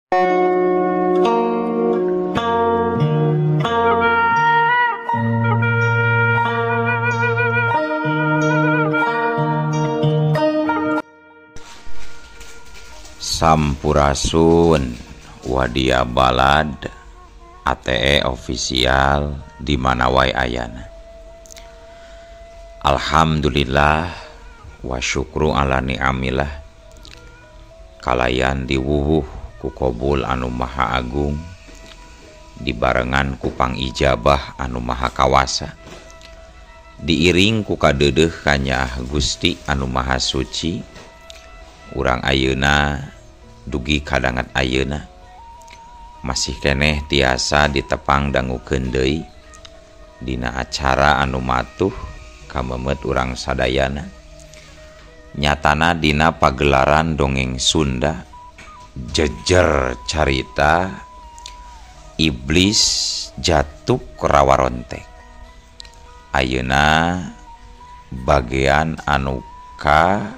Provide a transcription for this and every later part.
Sampurasun Wadia Balad ATE official di mana wae ayana. Alhamdulillah wa syukru ala ni'amillah kalayan diwuwuh ku kobul anu maha agung dibarengan ku pangijabah anu maha kawasa diiring ku kadeudeuh kanyaah Gusti anu maha suci urang ayeuna dugi kadangat ayeuna masih keneh tiasa ditepang dangukeun deui dina acara anu matuh kamemet urang sadayana nyatana dina pagelaran dongeng Sunda jejer carita iblis jatuh rawarontek ayeuna bagian anu ka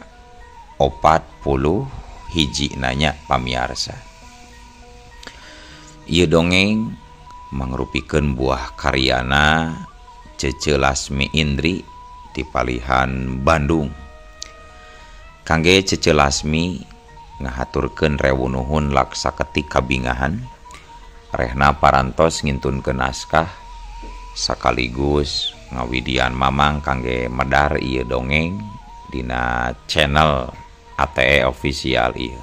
40 hiji nanya pamiarsa. Ieu dongeng mangrupikeun buah karyana Cece Lasmi Indri ti palihan Bandung. Kangge Cece Lasmi ngahaturkeun rewu nuhun laksa ketik kabingahan rehna parantos ngintunkeun naskah sekaligus ngawidian mamang kangge medar ieu dongeng dina channel ATE official ieu.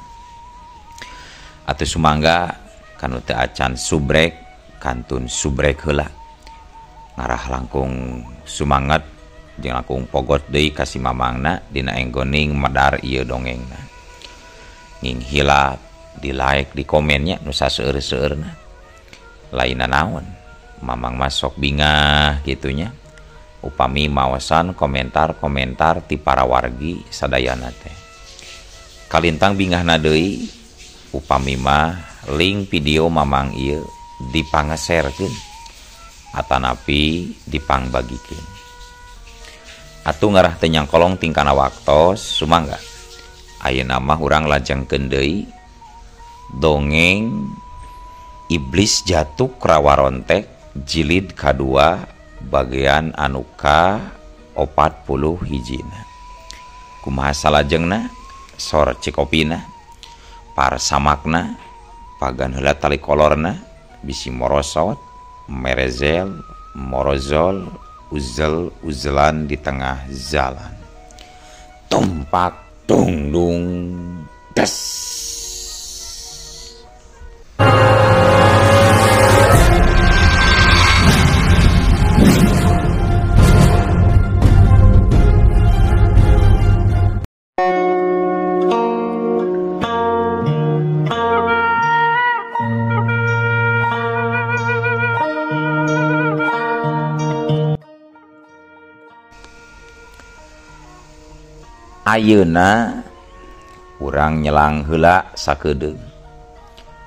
Atuh sumangga kanu teu acan subrek kantun subrek heula ngarah langkung sumanget jeung langkung pogot deui ka si mamangna dina enggoning medar ieu dongengna. Nging hilap di like di komennya nu saseueur-seueurna. Lainna naon mamang mah sok bingah kitunya upami maosan komentar-komentar ti para wargi sadayana teh. Kalintang bingahna deui upami mah link video mamang ieu dipangeserkeun atanapi dipangbagikeun. Atuh ngarah teu nyangkolong tingkana waktos sumangga. Ayeuna mah urang lajengkeun deui dongeng Iblis Jatuh Rawarontek jilid kadua bagian anu ka 40 hijina. Kumaha salajengna? Sor cikopina par samakna pagan heula tali kolorna bisi morosot merezel morozol uzel uzelan di tengah jalan tumpak tungdung des. Ayeuna urang nyelang heula sakedeung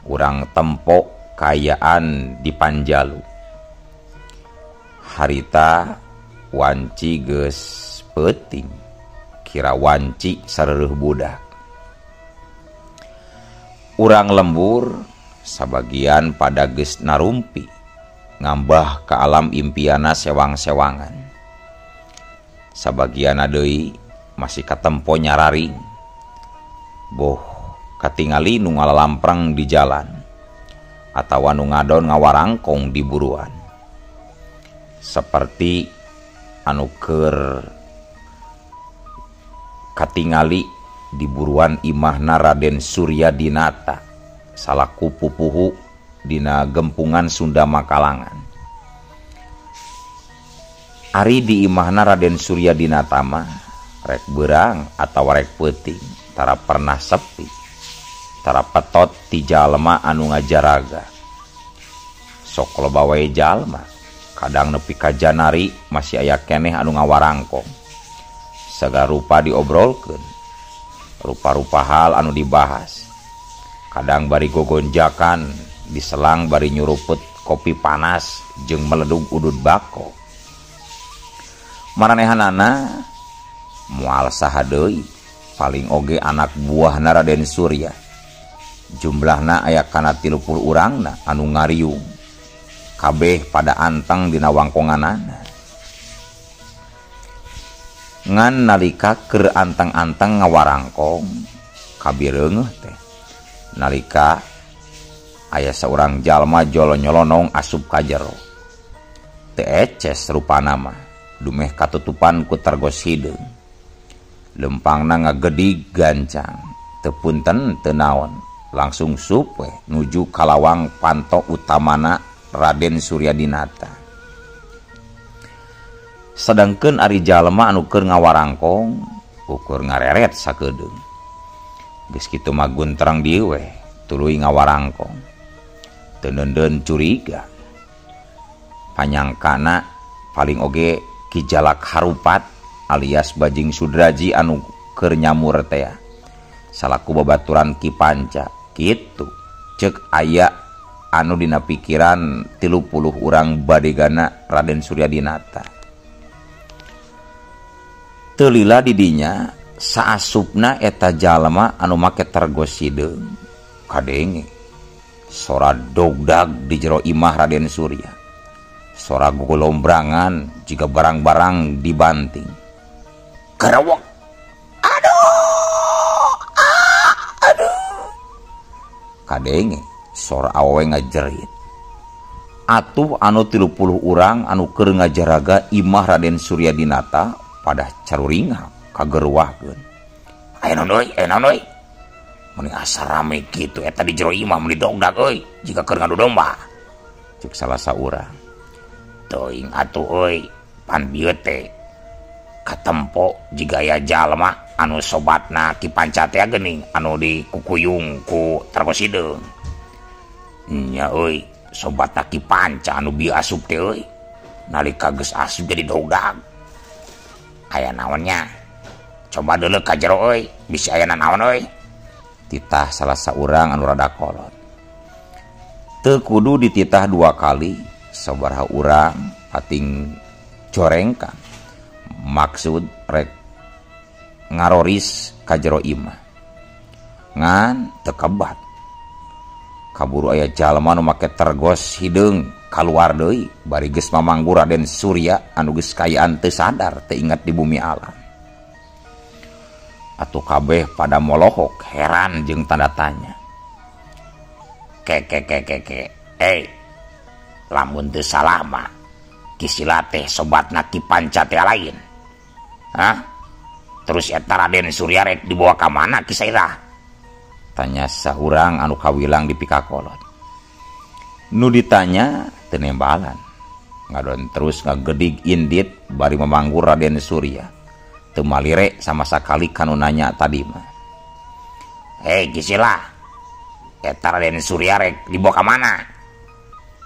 urang tempo kayaan di Panjalu harita wanci geus peuting kira wanci sareueuh budak urang lembur sabagian pada geus narumpi ngambah ka alam impiana sewang-sewangan sabagian deui masih katempo nyararing boh katingali nu ngalalamprang di jalan atawa nu ngadon ngawarangkong di buruan seperti anu keur katingali di buruan imahna Raden Surya Dinata salaku pupuhu dina gempungan Sunda Makalangan. Ari di imahna Raden Surya Dinata mah rek berang atau rek peuting tara pernah sepi tara petot ti jalma anu ngajaraga sok loba wae jalma kadang nepi ka janari masih aya keneh anu ngawarangkong sagala rupa diobrolkeun rupa-rupa hal anu dibahas kadang bari gogonjakan diselang bari nyuruput kopi panas jeung meledug udud bako maranehanana moal saha deui paling oge anak buahna Raden Surya Jumlahna aya kana 30 urangna anu ngariung. Kabeh pada anteng dina wangkonganana. Ngan nalika keur anteng-anteng ngawarangkong kabireungeuh teh. Nalika aya saurang jalma jolo nyolonong asup ka jero. Teu eces rupana mah, dumeh katutupan ku tergos hideung. Lempangna ngagedig gancang, teu punten teu naon, langsung sup we nuju ka lawang panto utamana Raden Suryadinata. Sedangkeun ari jalma anu keur ngawarangkong ukur ngareret sakedeung. Geus kitu mah guntrang dieu we tuluy ngawarangkong. Teu neundeun curiga. Panyangkana paling oge Ki Jalak Harupat alias Bajing Sudraji anu keur nyamur teh salaku babaturan Ki Panca. Kitu ceuk aya anu dina pikiran 30 urang badegana Raden Suryadinata. Teu lila didinya saasupna eta jalma anu make tergos hideung kadenge sora dogdag di jero imah Raden Surya. Sora gogolombrangan jiga barang-barang dibanting. Kerewek. Aduh, ah, aduh. Kadenge sora awewe ngajerit. Atuh anu 30 urang anu keur ngajaraga imah Raden Suryadinata pada caruringap kageruahkeun. Aya naon euy, aya naon euy. Meuni asa rame kitu eta di jero imah meuni dogdag euy, jiga keur ngadu domba. Ceuk salah saurang. Teuing atuh euy, pan bieu teh katempo jiga aya jalma anu sobatna Ki Panca teh geuning anu dikukuyung ku tergos hideung. Nya euy, sobatna Ki Panca anu bieu asup teh euy. Nalika geus asup jadi dogdag. Aya naonnya? Coba deuleu ka jero euy, bisi aya naon euy. Titah salah saurang anu rada kolot. Teu kudu dititah dua kali, sabaraha urang pating corengkan. Maksud rek ngaroris ka jero imah. Ngan teu kebat. Kaburu aya jalma nu make tergos hideung kaluar deui bari geus mamanggu Raden Surya anu geus kayaan teu sadar teu ingat di bumi alam. Atuh kabeh pada molohok heran jeung tanda tanya. Ke ke ke ke ke. Lamun teu salah mah Ki Sila teh sobatna Ki Panca teh lain. Hah? Terus eta Raden Surya rek dibawa ka mana Ki Sairah? Tanya saurang anu kawilang di pikakolot. Nu ditanya teu nembalan. Ngadon terus ngagedig indit bari mamanggu Raden Surya. Teu malire sama sakali kanu nanya tadi mah. Hei Ki Sila, eta Raden Surya rek dibawa ka mana?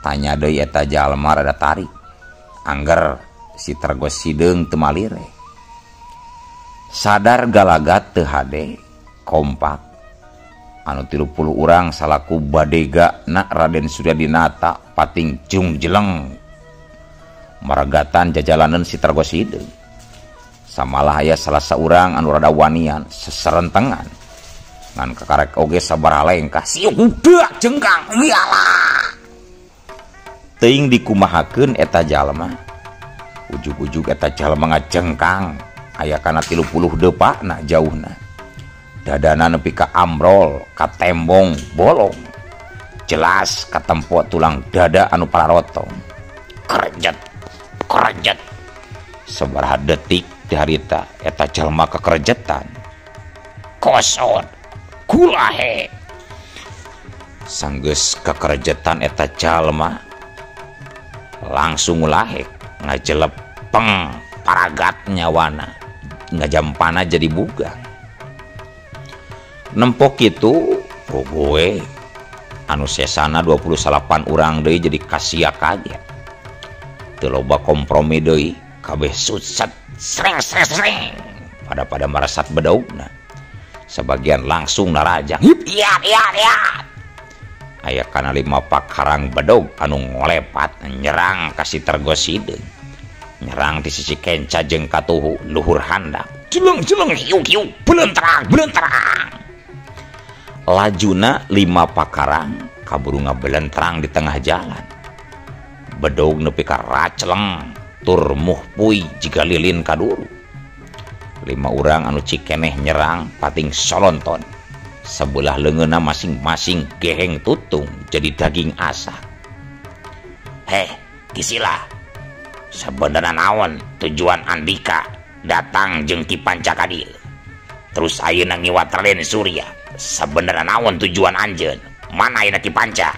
Tanya deui eta jalma rada tarik. Angger si tergos hideung teu malire. Sadar galagat teu hade kompak. Anu 30 urang salaku badega na Raden Suryadinata pating jung jeleng maragatan jajalanan si tergos hideung. Samalah aya salah saurang anu rada wanian seserentengan ngan kakarek oge sabaraha lengkah siuk budak jengkang iyalah. Teuing dikumahakeun eta jalma. Ujug-ujug eta jalma ngajengkang aya kana 30 depakna jauhna. Dadana nepi ka ambrol, ka tembong bolong. Jelas katempo tulang dada anu pararotong. Kerjet, kerjet. Sabaraha detik di harita eta jalma kekerjetan. Kosot, kulahe. Sanggeus kekerjetan eta jalma langsung lahek ngajelep peng paragat nyawana ngajampana jadi buga. Nempok itu pogoe anu sesana 28 urang deui jadi kasia kaget. Teu loba kompromi deui kabeh sutset sreng sreng sreng pada marasat bedaugna. Sebagian langsung narajang hip iat iat iat. Aya kana 5 pakarang bedog anu ngolepat nyerang ka si tergos hideung. Nyerang di sisi kenca jeung katuhu luhur handap. Jeleng jeleng hiuk hiuk belentrang belentrang. Lajuna 5 pakarang kaburu ngabelentrang di tengah jalan. Bedog nepi ka raceleng tur muhpui jiga lilin kaduru. 5 urang anu cikeneh nyerang pating solonton. Sebelah leungeunna masing-masing geheng tutung jadi daging asak. Heh, Kisila. Sebenarnya naon tujuan Andika datang jeung Ki Panca ka dieu? Terus ayeuna ngiwat Raden Surya. Sebenarnya naon tujuan anjeun? Mana ayeuna Ki Panca?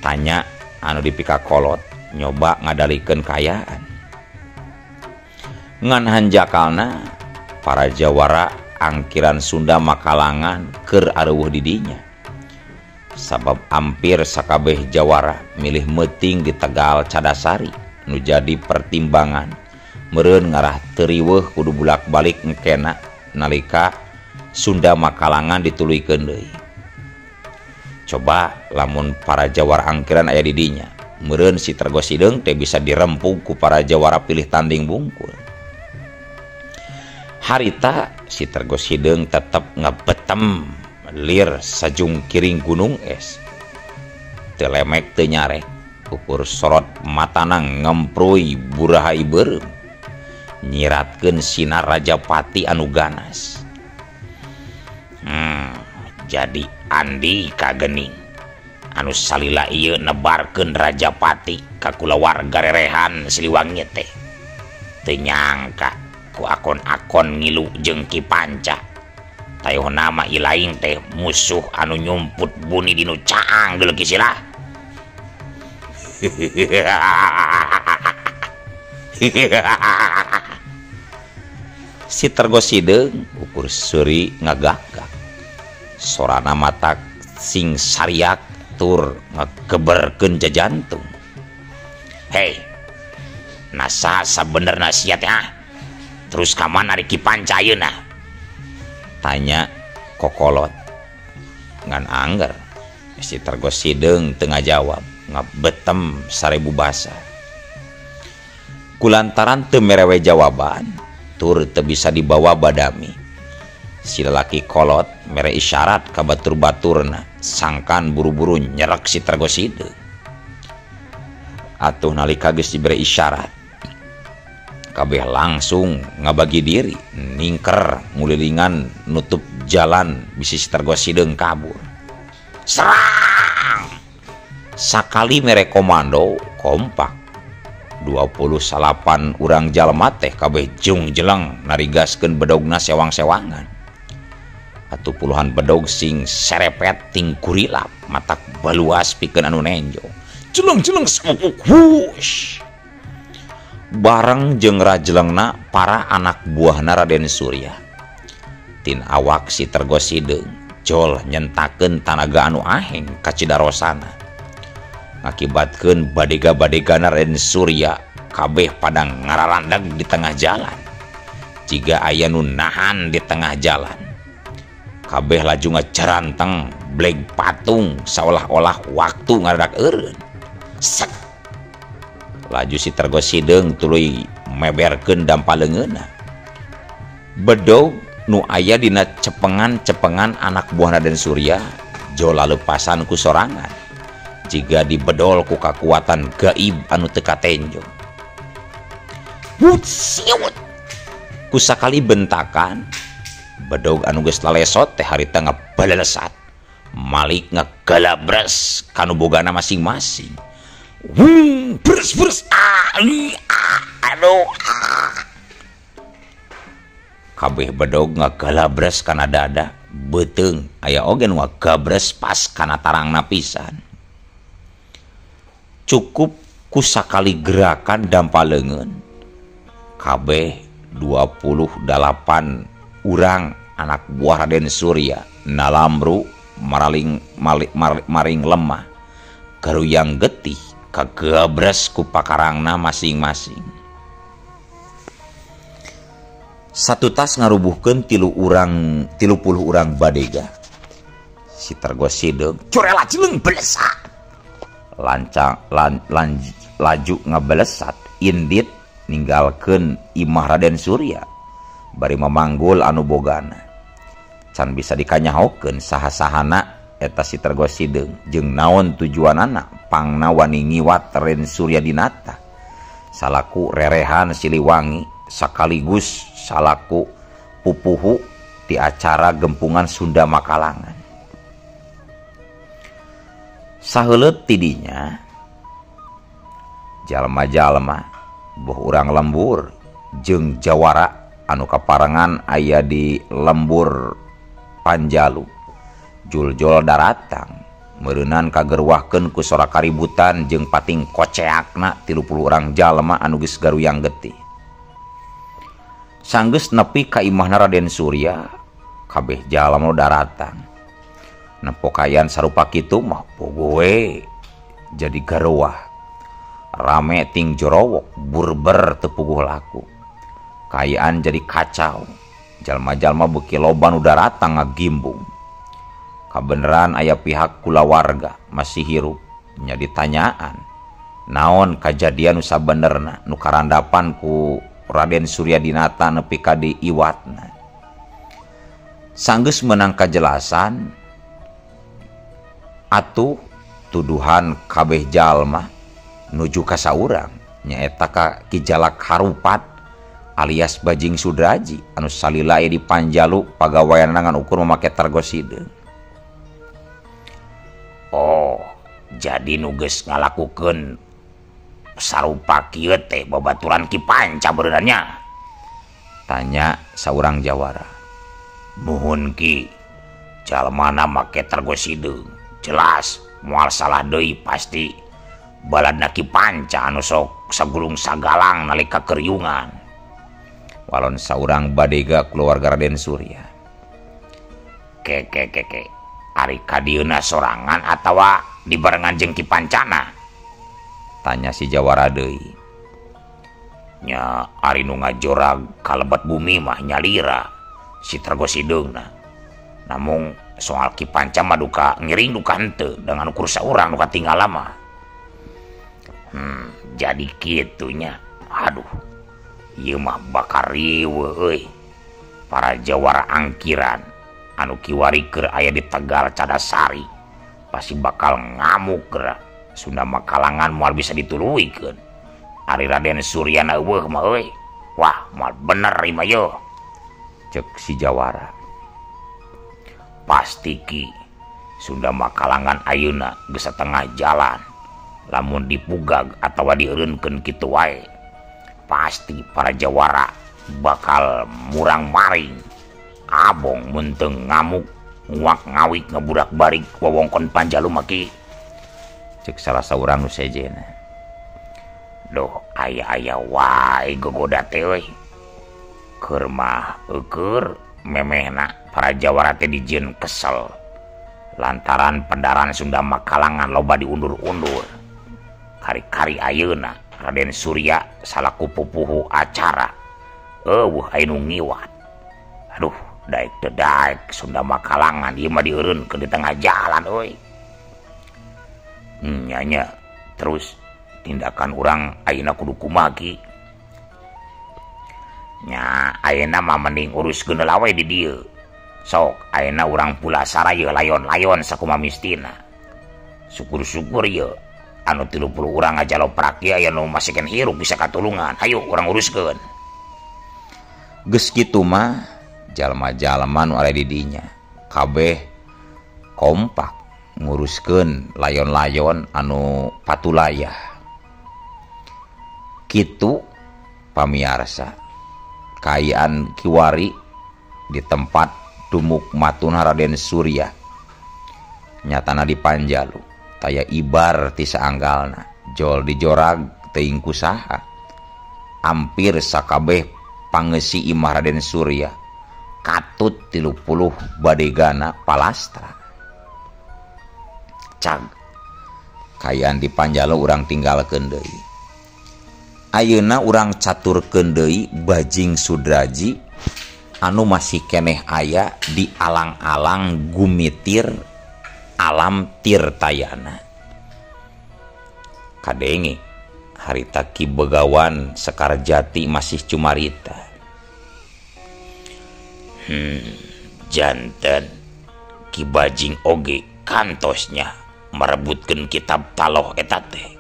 Tanya anu dipikakolot nyoba ngadalikeun kaayaan. Ngan hanjakalna para jawara angkiran Sunda makalangan keur areuweuh di dinya. Sabab ampir sakabeh jawara milih meuting di Tegal Cadasari nu jadi pertimbangan meureun ngarah teu riweuh kudu bulak-balik engkena nalika Sunda makalangan dituluykeun deui. Coba lamun para jawara angkiran aya di dinya, meureun si Tergo Sideung teh bisa dirempug ku para jawara pilih tanding bungkul. Harita si Tergo Sideung tetep ngebetem lir sajungkiring gunung es. Teu lemek teu nyarek, ukur sorot matana ngemprui burahai beureum. Nyiratkeun sinar Rajapati anu ganas. Jadi Andika geuning anu salila ieu nebarkeun Rajapati ka kulawarga rerehan Siliwangi teh. Teu nyangka ku akon-akon ngilu jeung Ki Panca. Tayoh nama ilaing teh musuh anu nyumput buni dinu caang geuleuh Kisila. Si Tergo Sideung ukur seuri ngagak-gak. Sorana mata sing sariak tur ngegeberkeun jajantung. Hei, nasa sabenerna sia teh ah? Terus ka mana ari Ki Panca ayeuna? Tanya kokolot. Ngan angger si Tergo Sideung teu ngajawab, ngabetem 1000 basa. Kulantaran teu merewe jawaban, tur teu bisa dibawa badami. Si lalaki kolot mere isyarat ka batur-baturna, sangkan buru-buru nyerek si Tergo Sideung. Atuh nalika geus dibere isyarat, kabeh langsung ngabagi diri, ningker ngulilingan nutup jalan bisi si Tergo Sideung kabur. Serang! Sakali mere komando kompak. 28 urang jalma teh kabeh jung jeleng narigaskeun bedogna sewang-sewangan. Atuh puluhan bedog sing serepet ting kurilap matak baluas pikeun anu nenjo. Jeleng-jeleng wush. Bareng jeung rajelengna para anak buahna Raden Surya. Tin awak si Tergo Sideung jol nyentakeun tanaga anu aheng ka Cidarosana. Ngakibatkeun badega-badegana Raden Surya kabeh pada ngaralandag di tengah jalan. Jiga aya nu nahan di tengah jalan. Kabeh laju ngacaranteng bleg patung seolah-olah waktu ngaradak eureun. Sek. Laju si Tergo Sideung tuluy meberkeun dampa leungeunna. Bedog nu aya dina cepengan-cepengan anak buah Raden Surya jola leupasan ku sorangan. Jiga dibedol ku kakuatan gaib anu teu katenjo. Wut siut. Ku sakali bentakan bedog anu geus lalesot teh harita ngabalelesat. Malik ngagalabres kanu bogana masing-masing. Wung bres bres ah ah aduh ah. Kabeh bedog ngagalabres kana dada, beuteung aya oge nu ngagabres pas kana tarangna pisan. Cukup ku sakali gerakan dampa leungeun. Kabeh 28 urang anak buah Raden Surya nalamru maraling malik maring lemah garuyang getih kagabres ku pakarangna masing-masing. Satu tas ngarubuhkeun 30 urang badega. Si Tergo Sideung curela jeleng belesat. Lancang laju ngabelesat indit ninggalkeun imah Raden Surya bari mamanggul anu bogana. Can bisa dikanyahokeun saha-sahana eta si Targo Sideung jeung naon tujuanana pangna wani ngiwat Raden Suryadinata salaku rerehan Siliwangi sekaligus salaku pupuhu di acara gempungan Sunda Makalangan. Saheuleut tidinya jalma-jalma boh urang lembur jeung jawara anu kaparengan aya di lembur Panjalu juljol daratang meureunan kagerwahkeun ku sora kaributan jeung pating koceakna 30 urang jalma anu geus garuyang getih. Sanggeus nepi ka imahna Raden Surya kabeh jalma nu daratang nepokayan sarupa kitu mah pogoe jadi garwah rame ting jorowok burber teu puguh laku kaayaan jadi kacau. Jalma-jalma beuki loba nu daratang ngagimbung. Kabeneran aya pihak kulawarga masih hirup nya ditanyaan naon kajadian nu sabenerna nu karandapan ku Raden Suryadinata nepi ka di iwatna. Sanggeus meunang kajelasan atuh tuduhan kabeh jalma nuju ka saurang nyaeta ka Ki Jalak Harupat alias Bajing Sudraji anu salila di Panjalu pagaweanna ngan ukur make Targo Sideung. Oh, jadi nu geus ngalakukeun sarupa kieu teh babaturan Ki Panca beureunan nya? Tanya saurang jawara. Nuhun Ki, jalmana make Targo Sideung jelas moal salah deui pasti baladna Ki Panca anu sok sagulung sagalang nalika keuriungan. Walon saurang badega keluarga Raden Surya. Ke ke ke ke ari kadieuna sorangan atawa dibarengan jeung Ki Pancana? Tanya si jawara deui. Nya ari nu ngajorag kalebet bumi mah nyalira si Targo Sideungna. Namung soal Ki Panca mah duka ngiring duka henteu dengan ukur saurang nu katinggal mah. Jadi kitunya. Aduh. Ieu mah bakal riweuh euy. Para jawara angkiran anu kiwari keur aya di Tegal Cadasari pasti bakal ngamuk geura. Sunda Makalangan moal bisa dituluykeun. Ari Raden Suryana eueuh mah euy. Wah, moal bener ieu mah yeuh. Cek si jawara. Pasti Ki, Sunda Makalangan ayeuna geus satengah jalan. Lamun dipugag atawa dieureunkeun kitu wae, pasti para jawara bakal murang-maring. Abong mun teu ngamuk, nguak ngawik ngaburak-barik wewengkon Panjalu mah Ki. Cek salah saurang nu sejenna. Duh, aya-aya wae gogoda teh euy. Keur mah eueur memehna para jawara teh dijieun kesel lantaran pedaran Sunda Makalangan loba diundur-undur. Kari-kari ayeuna Raden Surya salaku pupuhu acara eueuh aya nu ngiwat. Aduh, daek teu daek Sunda Makalangan ieu mah dieureunkeun di tengah jalan euy. Nya nya terus tindakan urang ayeuna kudu kumaha Ki? Nya ayeuna mah mending uruskeun heula we di dieu. Sok ayeuna urang pulasara ieu layon-layon sakumaha mistina. Syukur-syukur ieu anu 30 urang ngajaloprak ieu aya nu masih keneh hirup bisa katulungan. Hayu urang uruskeun. Geus kitu mah jalma-jalma nu aya di dinya kabeh kompak nguruskeun layon-layon anu patulayah. Kitu pamiarsa kaayaan kiwari di tempat dumuk matuna Raden Surya nyatana di Panjalu taya ibar ti saanggalna jol dijorag teuing ku saha. Ampir sakabeh pangeusi imah Raden Surya katut 30 badegana palastra. Cag kaayaan di Panjalu urang tinggalkeun deui. Ayeuna urang caturkeun deui Bajing Sudraji anu masih keneh aya di alang-alang gumitir alam Tirtayana. Kadenge harita Ki Begawan Sekarjati masih cumarita. Janten Ki Bajing oge kantosnya merebutkeun kitab taloh eta teh.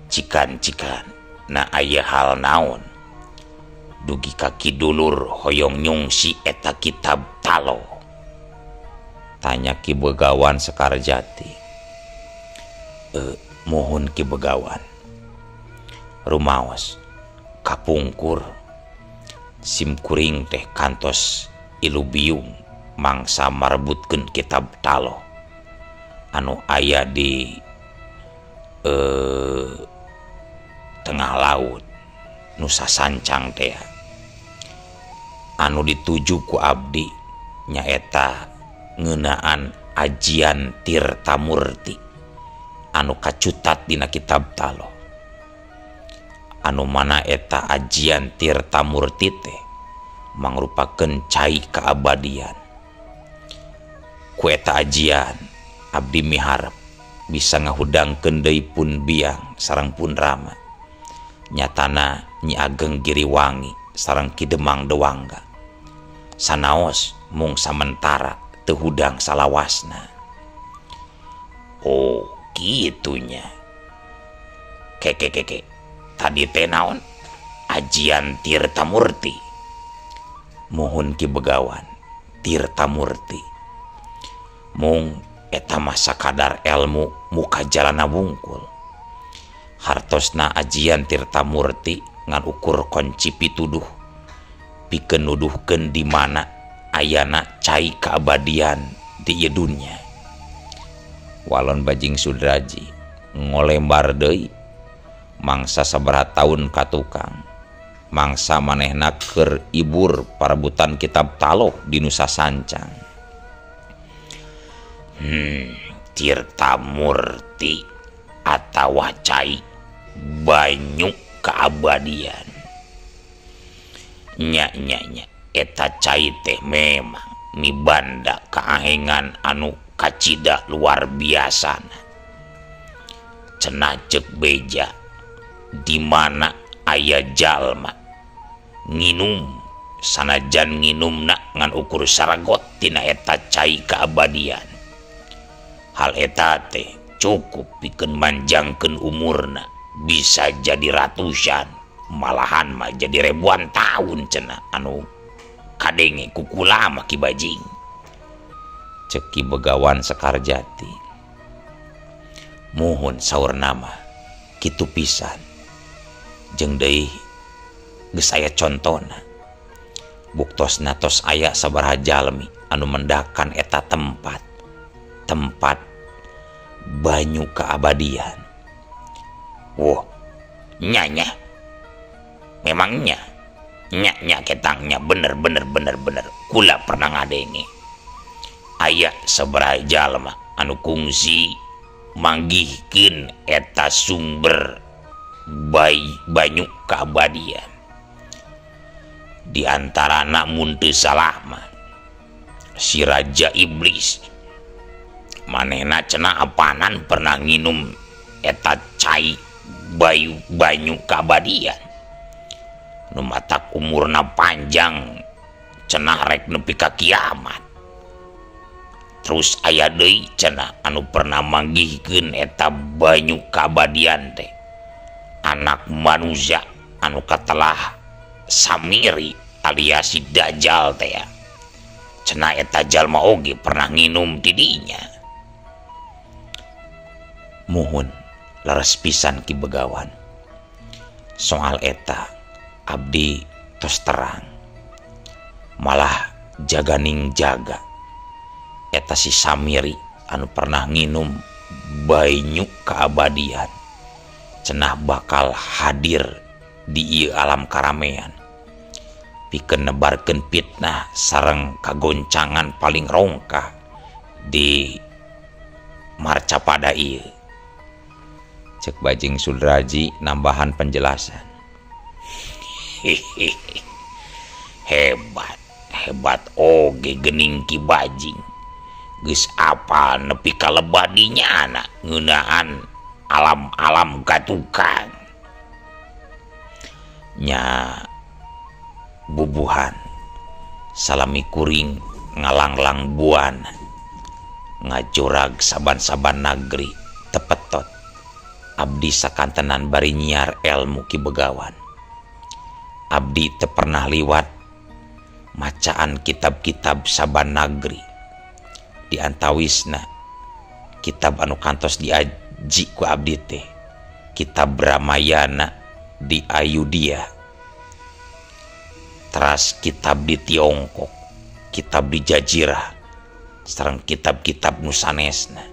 Cikan-cikan na aya hal naon dugi ka Ki Dulur hoyong nyungsi eta kitab taloh. Tanya Ki Begawan Sekarjati. Mohon Ki Begawan, rumaos kapungkur simkuring teh kantos ilubiung mangsa marebutkeun kitab taloh anu aya di tengah laut Nusa Sancang teh. Anu dituju ku abdi nyaeta ngeunaan ajian Tirtamurti anu kacutat dina kitab taloh. Anu mana eta ajian Tirtamurti teh mangrupakeun cai keabadian. Ku eta ajian abdi miharep bisa ngahudangkeun deui pun biang sareng pun rama, nyatana Nyi Ageng Giriwangi sareng Ki Demang Dewangga. Sanaos mung samentara teu hudang salawasna. Oh kitunya. Keke keke tadi teh naon? Ajian Tirtamurti. Mohon Ki Begawan, Tirtamurti. Mung eta mah sakadar ilmu muka jalana wungkul. Hartosna ajian Tirtamurti ngan ukur kunci pituduh, pikeun nuduhkeun di mana ayana cai keabadian di ieu dunya. Walon Bajing Sudraji ngolembar deui mangsa sabaraha taun ka tukang, mangsa manehna keur ibur parebutan kitab taloh di Nusa Sancang. Tirtamurti atawa cai banyu keabadian. Nya nya nya eta cai teh memang mibanda kaahengan anu kacida luar biasa. Cenah ceuk beja di mana aya jalma nginum sanajan nginumna ngan ukur saragot tina eta cai keabadian. Hal eta teh cukup pikeun manjangkeun umurna bisa jadi ratusan malahan mah jadi ribuan tahun cenah anu kadenge ku kula mah Ki Bajing. Cek Ki Begawan Sekarjati. Muhun saur nama kitu pisan. Jeung deui geus aya contona. Buktosna tos aya sabaraha jalmi anu mendakan eta tempat banyu keabadian. Wah, nyanya memangnya nya nya ketangnya bener bener bener bener kula pernah ngadenge aya sabaraha jalma anu kungsi manggihkeun eta sumber banyu keabadian. Di antarana mun teu salah mah si Raja Iblis manehna cenah apanan pernah nginum eta cai banyu keabadian. Nu matak umurna panjang cenah rek nepi ka kiamat. Terus aya deui cenah anu pernah manggihkeun eta banyu keabadian teh anak manusia anu katelah Samiri alias si Dajjal teh ya. Cenah eta jalma oge pernah nginum ti dinya. Muhun leres pisan Ki Begawan. Soal eta abdi tos terang. Malah jaganing jaga eta si Samiri anu pernah nginum banyu keabadian cenah bakal hadir di ieu alam karamean pikeun nebarkeun fitnah sareng kagoncangan paling rongkah di marcapada ieu. Cek Bajing Sudraji nambahan penjelasan. Hebat, hebat oge gening Ki Bajing. Geus apal nepi ka lebadinya anak ngeunaan alam-alam katukang. Nya bubuhan salami kuring ngalanglang buana ngajurag saban-saban nagri tepetot abdi sakantenan bari nyiar elmu Ki Begawan. Abdi teu pernah liwat macaan kitab-kitab saban nagri. Di antawisna kitab anu kantos diaji ku abdi teh kitab Ramayana di Ayodhya, teras kitab di Tiongkok, kitab di Jazirah, sareng kitab-kitab nu sanesna.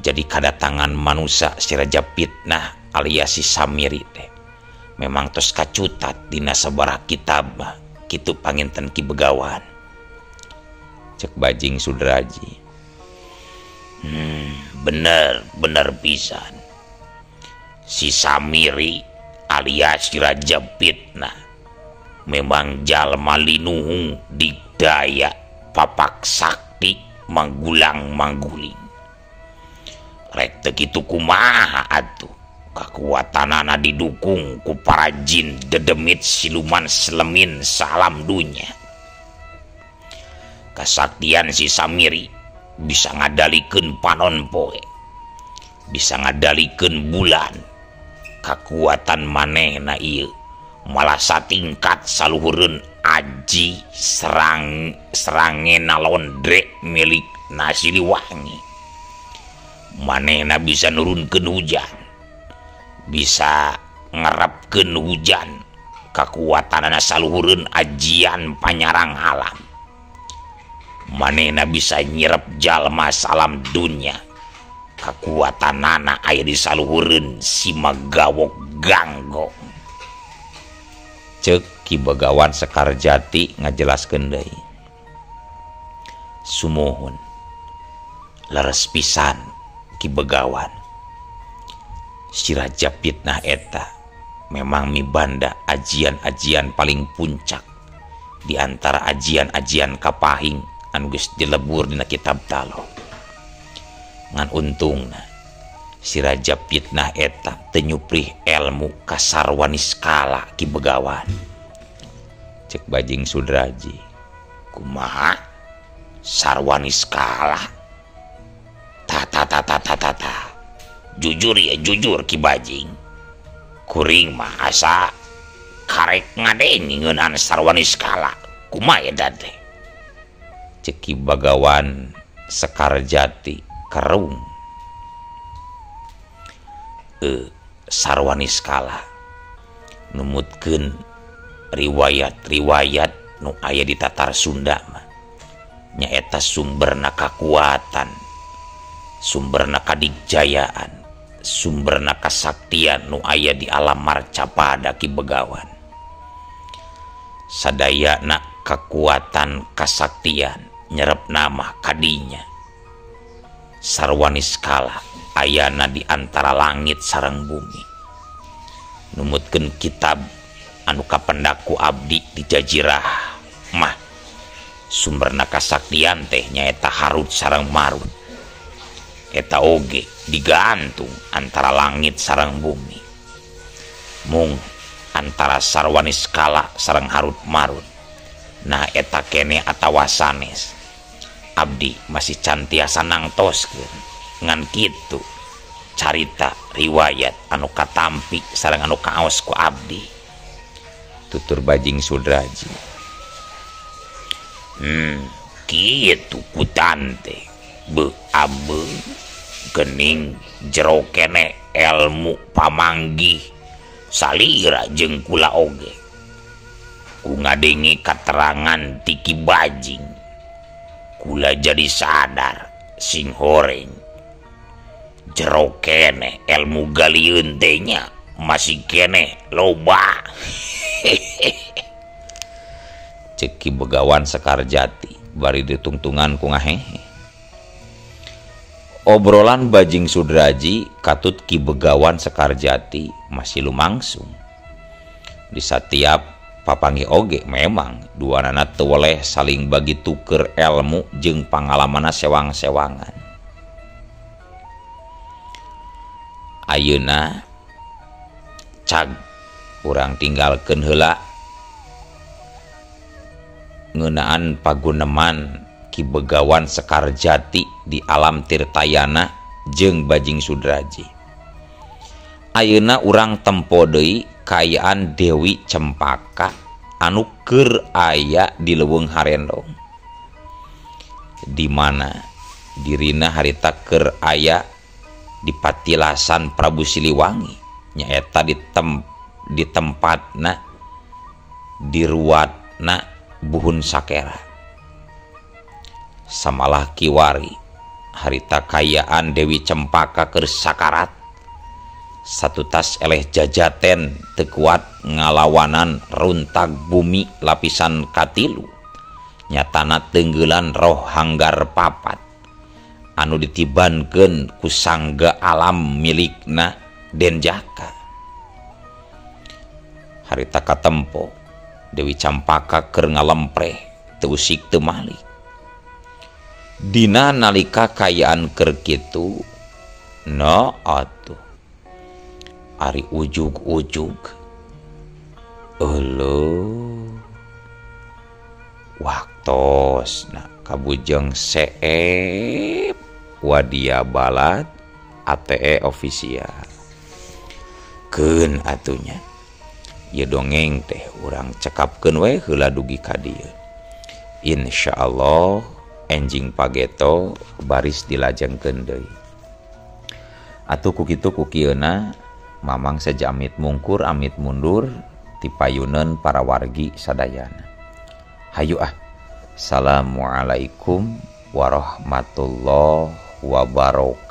Jadi kadatangan manusia si Raja Fitnah alias si Samiri teh memang tos kacutat dina sabaraha kitab kitu panginten Ki Begawan. Cek Bajing Sudraji. Bener bener pisan. Si Samiri alias si Raja Fitnah memang jalma linuhung didaya papak sakti manggulang mangguling. Rek teu kitu kumaha atuh kakuatanana didukung ku para jin dedemit siluman selemin salam dunya. Kasaktian si Samiri bisa ngadalikeun panon poe, bisa ngadalikeun bulan. Kakuatan manehna ieu malah satingkat saluhureun aji serangena londre milik Siliwangi. Manehna bisa nurunkeun hujan, bisa ngerapkeun hujan. Kakuatanana saluhureun ajian panyarang alam. Manehna bisa nyirep jalma salam dunya. Kakuatanana aya di saluhureun Simagawok Ganggong. Cek Ki Begawan Sekarjati ngajelaskeun deui. Sumuhun leres pisan Ki Begawan. Si Raja Fitnah eta memang mibanda ajian-ajian paling puncak di antara ajian-ajian kapahing anu geus dilebur dina kitab talo. Ngan untungna si Raja Fitnah eta teu nyuprih elmu kasarwaniskala Ki Begawan. Cek Bajing Sudraji. Kumaha sarwaniskala? Ta ta ta ta ta ta ta. Jujur ya jujur Ki Bajing. Kuring mah asa karek ngadenge ngeunaan sarwaniskala. Kumaha eta teh? Cek Ki Begawan Sekarjati kerung. Sarwaniskala numutkeun riwayat-riwayat nu aya di Tatar Sunda mah nyaeta sumberna kakuatan, sumberna kadigjayaan, sumberna kasaktian nu aya di alam marcapada Ki Begawan. Sadayana kakuatan kasaktian nyerep nama kadinya. Sarwaniskala ayana di antara langit sareng bumi. Numutkeun kitab anu kapendak ku abdi di Jazirah mah sumberna kasaktian teh nyaeta Harut sareng Marut. Eta oge digantung antara langit sareng bumi. Mung antara sarwaniskala sareng Harut Marut. Nah eta kene atawa sanes. Abdi masih can tiasa nangtoskeun ngan kitu carita riwayat anu katampi sareng anu kaos ku abdi. Tutur Bajing Sudraji. Kitu kutante be abe gening jero kene elmu pamanggih salira jeung kula oge. Ku ngadenge katerangan ti Ki Bajing kula jadi sadar sing horeng jero kene elmu galieun teh nya masih kene loba. Cek Ki Begawan Sekarjati bari ditungtungan ku ngahehe. Obrolan Bajing Sudraji katut Ki Begawan Sekarjati masih lumangsung. Di setiap papanggih oge memang duanana teu weleh saling bagi tuker elmu jeung pangalamanna sewang-sewangan. Ayeuna cag urang tinggalkeun heula ngeunaan paguneman Ki Begawan Sekarjati di alam Tirtayana jeung Bajing Sudraji. Ayeuna urang tempo deui kaayaan Dewi Cempaka anu keur aya di Leuweung Harendong, di mana dirina harita keur aya di patilasan Prabu Siliwangi, nyaeta di tempatna diruatna Buhun Sakera. Samalah kiwari harita kayaan Dewi Cempaka keur sakarat, satu tas eleh jajaten teu kuat ngalawanan runtag bumi lapisan katilu, nyatana tenggelan roh hanggar papat anu ditibankeun ku sangga alam milikna Denjaka. Harita katempo Dewi Campaka keur ngalempreh teu usik teu malik. Dina nalika kayaan keur kitu no atuh ari ujug-ujug euleuh waktosna kabujeng seep wadia balad ATE official. Keun atunya ieu dongeng teh urang cekapkeun we heula dugi ka dieu. Insyaallah enjing pageto baris dilajengkeun deui. Atuh ku kitu ku kieuna Mamang seja amit mungkur amit mundur tipayuneun para wargi sadayana. Hayu ah. Assalamualaikum warahmatullahi wabarakatuh.